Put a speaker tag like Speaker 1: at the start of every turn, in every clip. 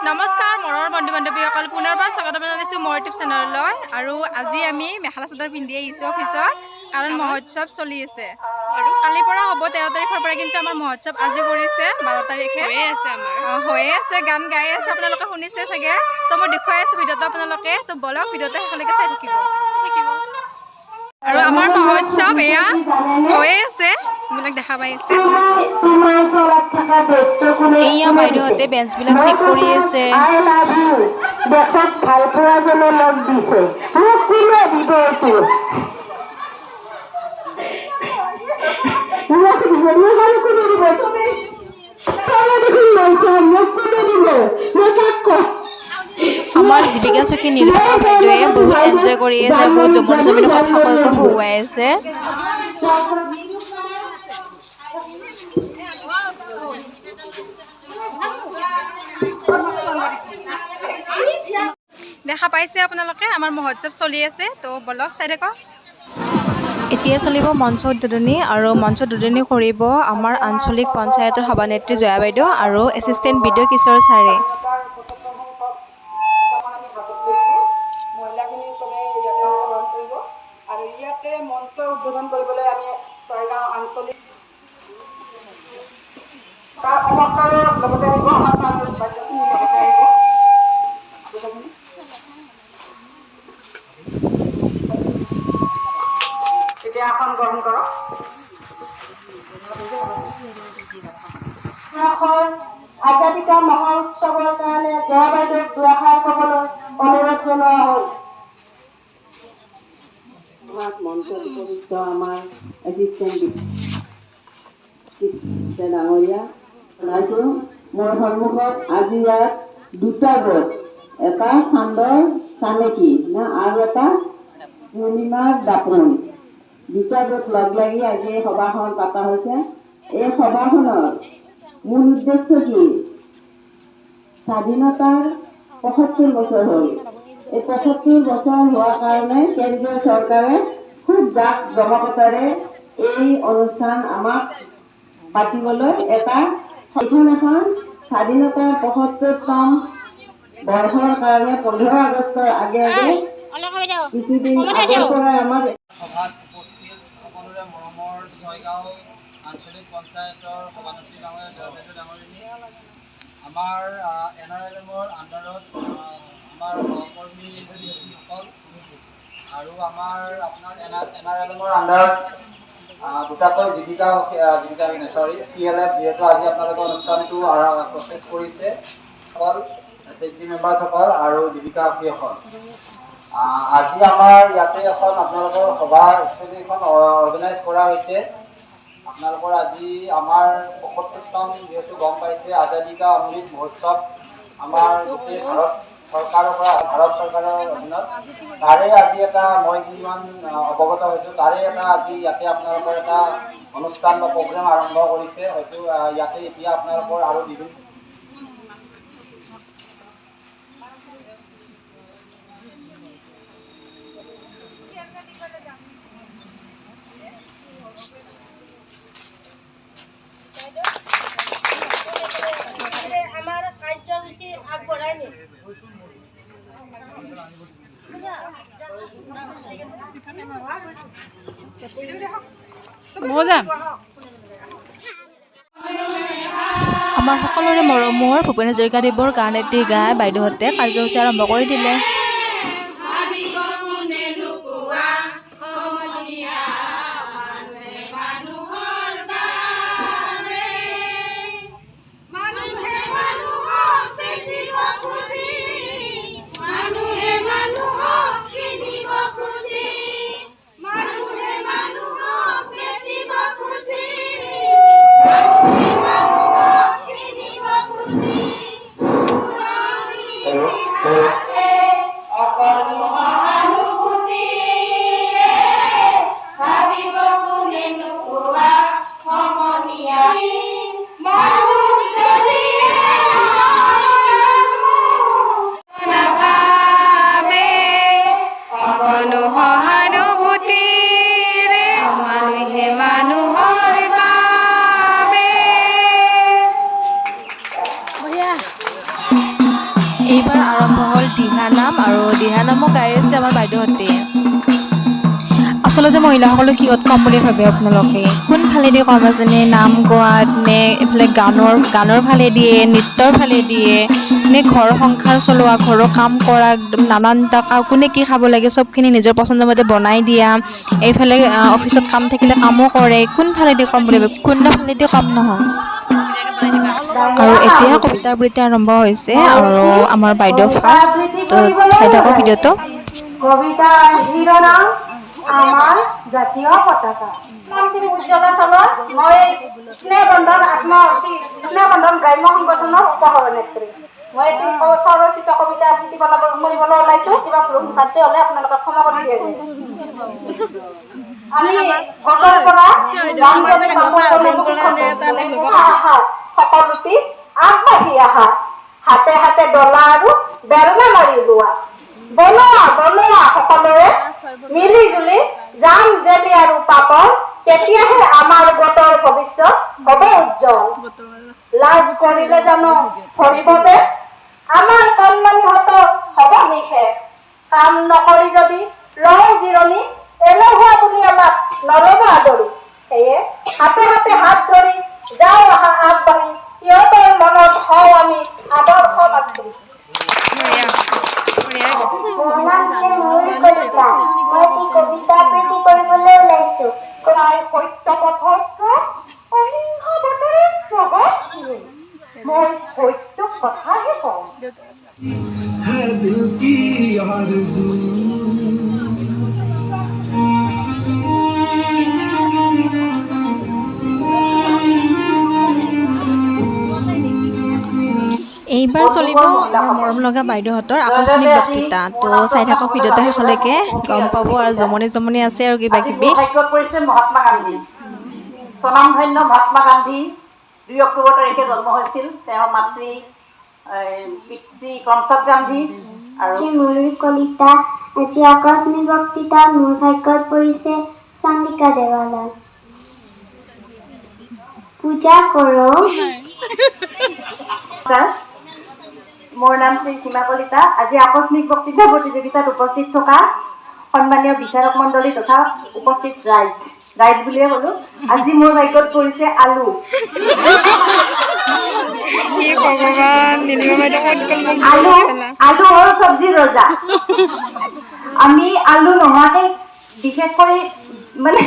Speaker 1: নমস্কাৰ মৰৰ বন্ধু বান্ধৱীসকল, পুনৰবাৰ স্বাগতম জনাইছোঁ মোৰ ইউটিউব চেনেললৈ। আৰু আজি আমি মেখেলা চাদৰ পিন্ধি আহিছোঁ অফিচত, কাৰণ মহোৎসৱ চলি আছে। কালিৰ পৰা হ'ব 13 তাৰিখৰ পৰা, কিন্তু আমাৰ মহোৎসৱ আজি কৰিছে 12 তাৰিখে হৈয়ে আছে। গান গাই আছে, আপোনালোকে শুনিছে চাগে। তো মই দেখুৱাই আছোঁ ভিডিঅ'টো আপোনালোকে, তো বলক ভিডিঅ'টো শেষলৈকে চাই থাকিব। আৰু আমাৰ মহোৎসৱ এয়া হৈয়ে আছে, এইবিলাক দেখা পাই আছে।
Speaker 2: এইয়া বাইদেউহঁতে বেঞ্চবিলাক ঠিক কৰি আছে। আমাৰ জীৱিকা সখী নিৰুপমা বাইদেৱে বহুত এনজয় কৰি আছে, বহুত জমনি জমনি কথা কৈ কৈ হহুৱাই আছে।
Speaker 1: দেখা পাইছে আপোনালোকে আমাৰ মহোৎসৱ চলি আছে, তো বলক চাই থাকক।
Speaker 2: এতিয়া চলিব মঞ্চ উদ্বোধনী, আৰু মঞ্চ উদ্বোধনী কৰিব আমাৰ আঞ্চলিক পঞ্চায়তৰ সভানেত্ৰী জয়া বাইদেউ আৰু এছিষ্টেণ্ট বিডিঅ' কিশোৰ ছাৰে।
Speaker 3: আজাদী কা মহোৎসৱৰ কাৰণে জয়া বাইদেউক দুআষাৰ ক'বলৈ অনুৰোধ জনোৱা হ'ল।
Speaker 4: আমাক মঞ্চত উপবিষ্ট আমাৰ এছিষ্টেণ্ট ডাঙৰীয়া জনাইছোঁ। মোৰ সন্মুখত আজি ইয়াত দুটা গোট, এটা চান্দৰ চানেকি না আৰু এটা পূৰ্ণিমাৰ দাপোন, দুটা গোট লগ লাগি আজি এই সভাখন পতা হৈছে। এই সভাখনৰ মূল উদ্দেশ্য কি? স্বাধীনতাৰ 75 বছৰ হ'ল। এই 75 বছৰ হোৱাৰ কাৰণে কেন্দ্ৰীয় চৰকাৰে খুব জাক জমকতাৰে এই অনুষ্ঠান আমাক পাতিবলৈ এটা এইখন এখন স্বাধীনতাৰ 75তম বৰ্ষৰ কাৰণে 15 আগষ্টৰ আগে আগে কিছুদিন আগৰ পৰাই আমাক
Speaker 5: সভাত উপস্থিত সকলোৰে মৰমৰ ছয়গাঁও আঞ্চলিক পঞ্চায়তৰ সভানেত্ৰী ডাঙৰীয়া জয়া বাইদেউ ডাঙৰীয়ানী, আমাৰ এন আৰ এল এমৰ আণ্ডাৰত আমাৰ সহকৰ্মী ডি চিসকল আৰু আমাৰ আপোনাৰ এন আৰ এল এমৰ আণ্ডাৰত দুটাকৈ জীৱিকা জীৱিকা চৰি চি এল এফ, যিহেতু আজি আপোনালোকে অনুষ্ঠানটো প্ৰচেছ কৰিছে, সকল এছ এইচ জি মেম্বাৰ্ছসকল আৰু জীৱিকা সখীসকল, আজি আমাৰ ইয়াতে এখন আপোনালোকৰ সভা একচুৱেলি এখন অৰ্গেনাইজ কৰা হৈছে। আপোনালোকৰ আজি আমাৰ 75তম যিহেতু গম পাইছে আজাদী কা অমৃত মহোৎসৱ আমাৰ গোটেই ভাৰত চৰকাৰৰ পৰা ভাৰত চৰকাৰৰ অধীনত, তাৰে আজি এটা মই যিমান অৱগত হৈছোঁ তাৰে এটা আজি ইয়াতে আপোনালোকৰ এটা অনুষ্ঠান বা প্ৰগ্ৰেম আৰম্ভ কৰিছে। হয়তো ইয়াতে এতিয়া আপোনালোকৰ আৰু বিভিন্ন
Speaker 3: আমাৰ কাৰ্যসূচী আগবঢ়াই নিম।
Speaker 2: আমাৰ সকলোৰে মৰমৰ ভূপেন হাজৰিকাদেৱৰ গান এটি গাই বাইদেউহঁতে কাৰ্যসূচী আৰম্ভ কৰি দিলে।
Speaker 3: Hello.
Speaker 2: এইবাৰ আৰম্ভ হ'ল দিহানাম আৰু দিহানামো গাই আছে আমাৰ বাইদেউহঁতে। আচলতে মহিলাসকলক কিহত কম বুলি ভাবে আপোনালোকে? কোনফালেদি কম আছে? নে নাম গোৱাত, নে এইফালে গানৰ ফালে দিয়ে, নৃত্যৰ ফালে দিয়ে, নে ঘৰ সংসাৰ চলোৱা, ঘৰৰ কাম কৰা, একদম নানানটা কোনে কি খাব লাগে চবখিনি নিজৰ পচন্দৰ মতে বনাই দিয়া, এইফালে অফিচত কাম থাকিলে কামো কৰে, কোনফালেদি কম বুলি ভাবে? কোনোফালেদি কম নহয়। আৰু এতিয়া কবিতা আবৃত্তি আৰম্ভ হৈছে আৰু আমাৰ বাইদেউ ফাৰ্ষ্ট। তো চাই থাকক ভিডিঅ'টো।
Speaker 3: কবিতাৰ শিৰোনাম আমাৰ জাতীয় পতাকা।
Speaker 6: নাম শ্ৰী উজ্জ্বলা চালৰ। মই স্নেহবন্ধন স্নেহবন্ধন গ্ৰাম্য সংগঠনৰ উপসভানেত্ৰী। মই এটি স্বৰচিত কবিতা আবৃত্তি কৰিবলৈ ওলাইছোঁ। কিবা ভুল ভ্ৰান্তি হ'লে আপোনালোকে ক্ষমা কৰি দিয়ে। আমি গোটৰ পৰা আহা, সকলোটি আগবাঢ়ি আহা, হাতে হাতে ডলা আৰু বেলনা মাৰি লোৱা, বনোৱা বনোৱা সকলোৰে মিলি জুলি জাম জেলি আৰু পাপৰ, তেতিয়াহে আমাৰ গোটৰ ভৱিষ্যত হ'ব উজ্জ্বল। লাজ কৰিলে জানো ভৰিব পেট? আমাৰ কণমানিহঁতৰ হ'ব নিশেষ। কাম নকৰি যদি লওঁ জিৰণি, এলেহুৱা বুলি আমাক নল'ব আদৰি। সেয়ে হাতে হাতে হাত ধৰি যাওঁ আহা আগবাঢ়ি, সিহঁতৰ মনত হওঁ আমি আদৰ্শ মাতৃ।
Speaker 7: মোৰ নাম শ্ৰী ময়ূৰ কলিতা। মই এটি কবিতা আবৃত্তি কৰিবলৈ ওলাইছোঁ।
Speaker 3: তাই সত্য পথত অহিংসা বতৰে জগত জিনে। মই সত্য কথাহে কওঁ।
Speaker 8: है दिल की आरज़ू।
Speaker 2: এইবাৰ চলিব আমাৰ মৰম লগা বাইদেউহঁতৰ আকস্মিক বক্তৃতা। তো চাই থাকক ভিডিঅ'টো শেষলৈকে, গম পাব। আৰু জমনি জমনি আছে আৰু কিবা
Speaker 9: আজি
Speaker 2: কিবি।
Speaker 9: মোৰ ভাগ্যত পৰিছে মহাত্মা গান্ধী। স্বনামধন্য মহাত্মা গান্ধী 2 অক্টোবৰ তাৰিখে জন্ম হৈছিল। তেওঁৰ মাতৃ পিতৃ কৰমচাঁদ গান্ধী আৰু
Speaker 7: শ্ৰী ময়ূৰ কলিতা। আজি আকস্মিক বক্তৃতা মোৰ ভাগ্যত পৰিছে চন্দ্ৰিকা দেৱালয়। পূজা কৰোঁ।
Speaker 4: নমস্কাৰ, মোৰ নাম শ্ৰী সীমা কলিতা। আজি আকস্মিক বক্তৃতা প্ৰতিযোগিতাত উপস্থিত থকা সন্মানীয় বিচাৰক মণ্ডলী তথা উপস্থিত ৰাইজ, ৰাইজ বুলিয়ে ক'লো, আজি মোৰ ভাগ্যত পৰিছে আলু। আলু, আলু হ'ল চব্জিৰ ৰজা। আমি আলু নোহোৱাকে বিশেষ কৰি মানে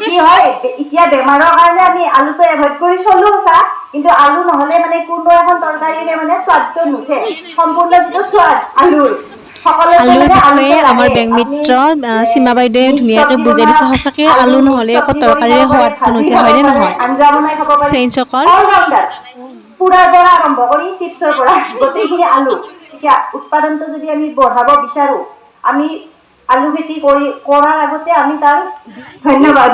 Speaker 4: কি হয়, এতিয়া বেমাৰৰ কাৰণে আমি আলুটো এভইড কৰি চলো সঁচা, কিন্তু আলু নহ'লে মানে কোনো এখন তৰকাৰীৰে মানে সোৱাদটো নুঠে। সম্পূৰ্ণ যিটো সোৱাদ আলুৰ, সকলোতে
Speaker 2: আলুৰ
Speaker 4: মানে আলুটো
Speaker 2: বিষয়ে আমাৰ
Speaker 4: লাগে।
Speaker 2: বেংক
Speaker 4: আপুনি
Speaker 2: মিত্ৰ সীমা বাইদেৱে
Speaker 4: মিক্স
Speaker 2: ধুনীয়াকৈ
Speaker 4: চব্জি
Speaker 2: বুজাই দিছে।
Speaker 4: বনোৱা,
Speaker 2: সঁচাকৈ
Speaker 4: আলু
Speaker 2: আলু
Speaker 4: মিক্স
Speaker 2: নহ'লে একো
Speaker 4: চব্জি কৰি
Speaker 2: তৰকাৰীৰে
Speaker 4: খাব পাৰে,
Speaker 2: সোৱাদটো
Speaker 4: ভাজি
Speaker 2: নুঠে,
Speaker 4: খাব
Speaker 2: হয়নে
Speaker 4: পাৰে,
Speaker 2: নহয়
Speaker 4: আঞ্জা বনাই খাব পাৰে।
Speaker 2: ফ্ৰেণ্ডছসকল?
Speaker 4: অলৰাউণ্ডাৰ, পুৰাৰ পৰা আৰম্ভ কৰি চিপছৰ পৰা গোটেইখিনি আলু। এতিয়া উৎপাদনটো যদি আমি বঢ়াব বিচাৰোঁ, আমি আলু খেতি কৰাৰ আগতে আমি তাৰ ধন্যবাদ।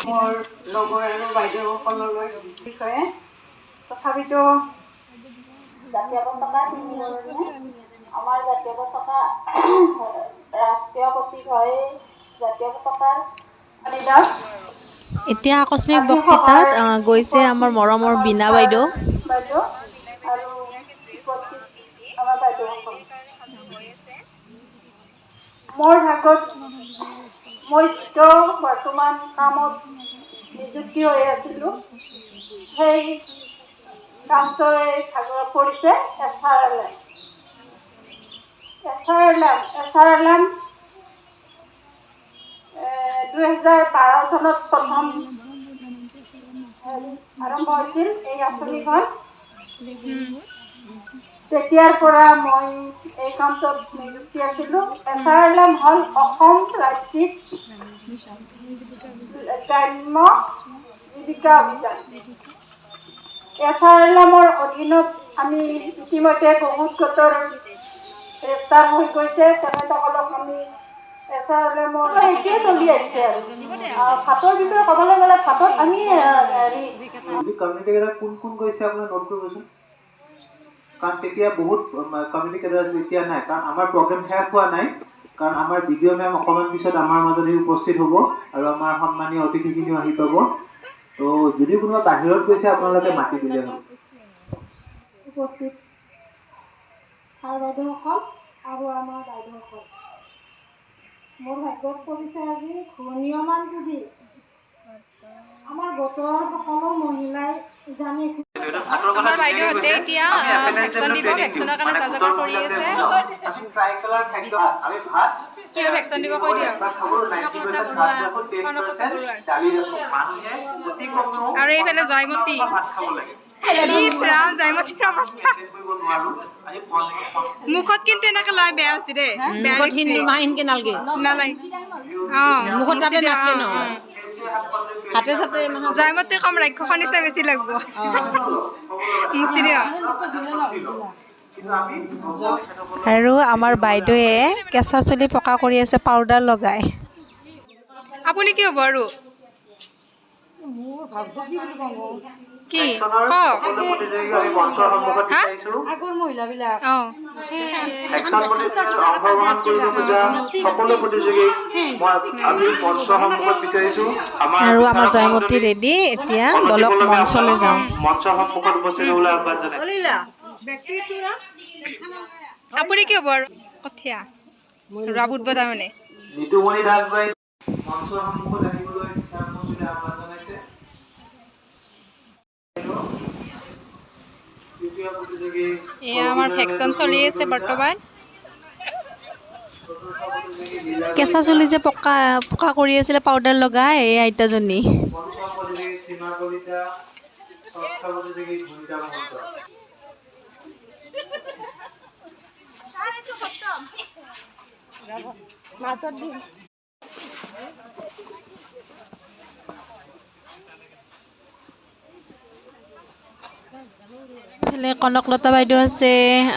Speaker 1: মোৰ লগৰ আৰু বাইদেউসকললৈ বিষয়ে তথাপিতো
Speaker 6: জাতীয় পতাকা তিনিবৰণীয়া। আমাৰ জাতীয় পতাকা ৰাষ্ট্ৰীয় প্ৰতীক হয় জাতীয় পতাকাৰ।
Speaker 3: দাস।
Speaker 2: এতিয়া আকস্মিক বক্তৃতাত গৈছে আমাৰ মৰমৰ বীণা বাইদেউ।
Speaker 3: বাইদেউ আৰু উপস্থিত আমাৰ বাইদেউসকল, মোৰ ভাগত মই যিটো বৰ্তমান কামত নিযুক্তি হৈ আছিলোঁ, সেই কামটোৱে ভাগত পৰিছে SRLM। SRLM, SRLM 2012 চনত প্ৰথম আৰম্ভ হৈছিল এই আঁচনিখন। তেতিয়াৰ পৰা মই এই কামটোত নিযুক্তি আছিলোঁ। SRLM হ'ল অসম ৰাজ্যিক গ্ৰাম্য জীৱিকা অভিযান। SRLMৰ অধীনত আমি ইতিমধ্যে বহুত গোটৰ ৰেজিষ্টাৰ হৈ গৈছে। তেখেতসকলক আমি SRLMৰ
Speaker 1: সেইটোৱে চলি আহিছে। আৰু ভাতৰ বিষয়ে ক'বলৈ গ'লে ভাতত আমি হেৰি
Speaker 10: যদি কমিউনিটি কেডাৰ কোন কোন গৈছে আপোনাৰ নোট কৰিবচোন, কাৰণ তেতিয়া বহুত কমিউনিটি কেডাৰ আছিল, এতিয়া নাই। কাৰণ আমাৰ প্ৰগ্ৰেম শেষ হোৱা নাই, কাৰণ আমাৰ বি ডি অ' মেম অকণমান পিছত আমাৰ মাজত আহি উপস্থিত হ'ব আৰু আমাৰ সন্মানীয় অতিথিখিনিও আহি পাব। তো যদি কোনোবা বাহিৰত গৈছে, আপোনালোকে মাতি দিলে হ'ল।
Speaker 3: উপস্থিত ছাৰ বাইদেউসকল আৰু আমাৰ বাইদেউসকল, মোৰ ভাগ্যত পৰিছে আজি ঘূৰ্ণীয়মান তুলি। আমাৰ গোটৰ সকলো মহিলাই জানি
Speaker 1: আমাৰ বাইদেউহঁতে এতিয়া ভেকচন দিব, ভেকচনৰ কাৰণে যা যোগাৰ কৰি আছে। কিয় ভেকচন দিব কৈ দিয়ক। আৰু এইফালে জয়মতী, ৰাম জয়মতীৰ অৱস্থা মুখত কিন্তু এনেকে লয় বেয়া হৈছে দেই। জয়মতী কম ৰাক্ষসৰ নিচিনা বেছি লাগব। মুচি দিয়ক।
Speaker 2: আৰু আমাৰ বাইদেৱে কেঁচা চুলি পকা কৰি আছে পাউডাৰ লগাই।
Speaker 1: আপুনি কি হ'ব আৰু কি
Speaker 2: আৰু আমাৰ জয়মতী ৰেডি। এতিয়া বলক মঞ্চলৈ যাওঁ।
Speaker 1: আপুনি কি হ'ব আৰু কঠীয়া ৰোৱা ফুটব তাৰমানে। এয়া আমাৰ ভেকচন চলি আছে বৰ্তমান।
Speaker 2: কেঁচা চুলি যে পকা পকা কৰি আছিলে পাউডাৰ লগাই, এই আইতাজনী। এইফালে কনকলতা বাইদেউ আছে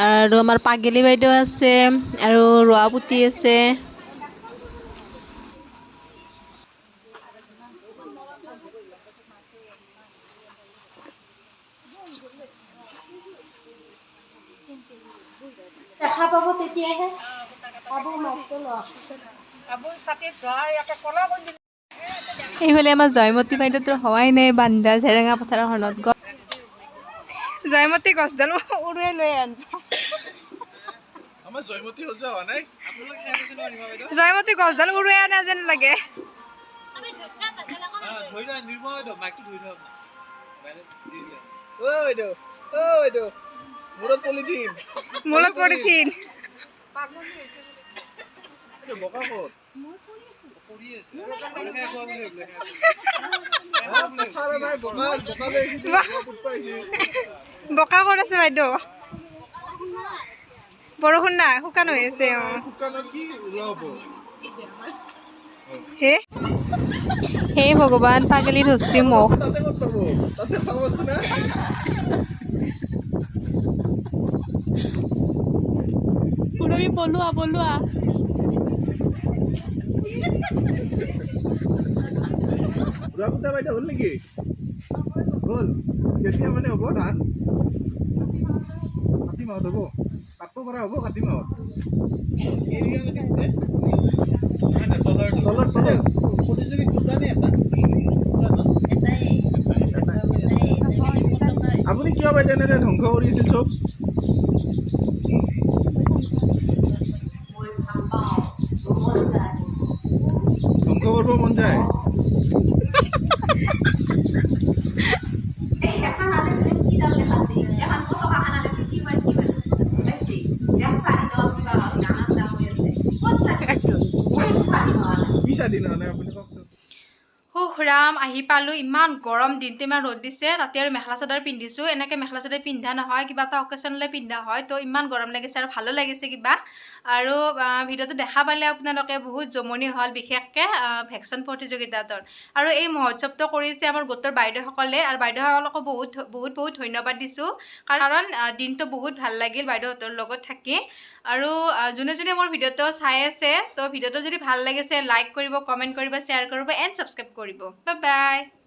Speaker 2: আৰু আমাৰ পাগেলী বাইদেউ আছে আৰু ৰোৱাপুতি আছে।
Speaker 3: দেখা পাব তেতিয়াহে।
Speaker 2: এইফালে আমাৰ জয়মতী বাইদেউটোৰ হোৱাই নাই বান্ধা জেৰেঙা পথাৰখনত।
Speaker 1: জয়মতী গছডাল উৰুৱাই লৈ আন। জয়মতী গছডাল উৰুৱাই আনা যেন লাগে। মূৰত পলিথিন। বোকা ক'ত আছে বাইদেউ? বৰষুণ নাই, শুকান হৈ আছে। অ
Speaker 2: হে ভগৱান, পাগলি ধৰছি মোক।
Speaker 8: হ'ল নেকি? হ'ল কেতিয়া মানে হ'ব ধান? কাতি মাহত হ'ব, কাটিব পৰা হ'ব কাতি মাহত। তলত তলত প্ৰতিযোগী দুটা নে এটা? আপুনি কিয় বাইদেউ এনেদৰে ধ্বংস কৰি আছিল চব? ধ্বংস কৰিব মন যায়।
Speaker 1: হুহ ৰাম, আহি পালোঁ। ইমান গৰম, দিনটো ইমান ৰ'দ দিছে। ৰাতি আৰু মেখেলা চাদৰ পিন্ধিছোঁ। এনেকৈ মেখেলা চাদৰ পিন্ধা নহয়, কিবা এটা অকেশ্যনলৈ পিন্ধা হয়। তো ইমান গৰম লাগিছে আৰু ভালো লাগিছে কিবা। আৰু ভিডিঅ'টো দেখা পালে আপোনালোকে বহুত জমনি হ'ল, বিশেষকৈ ভেকচন প্ৰতিযোগিতাটোৰ। আৰু এই মহোৎসৱটো কৰিছে আমাৰ গোটৰ বাইদেউসকলে, আৰু বাইদেউসকলকো বহুত বহুত বহুত ধন্যবাদ দিছোঁ, কাৰণ দিনটো বহুত ভাল লাগিল বাইদেউহঁতৰ লগত থাকি। আৰু যোনে যোনে মোৰ ভিডিঅ'টো চাই আছে, তো ভিডিঅ'টো যদি ভাল লাগিছে লাইক কৰিব, কমেণ্ট কৰিব, শ্বেয়াৰ কৰিব এণ্ড ছাবস্ক্ৰাইব কৰিব। Bye bye.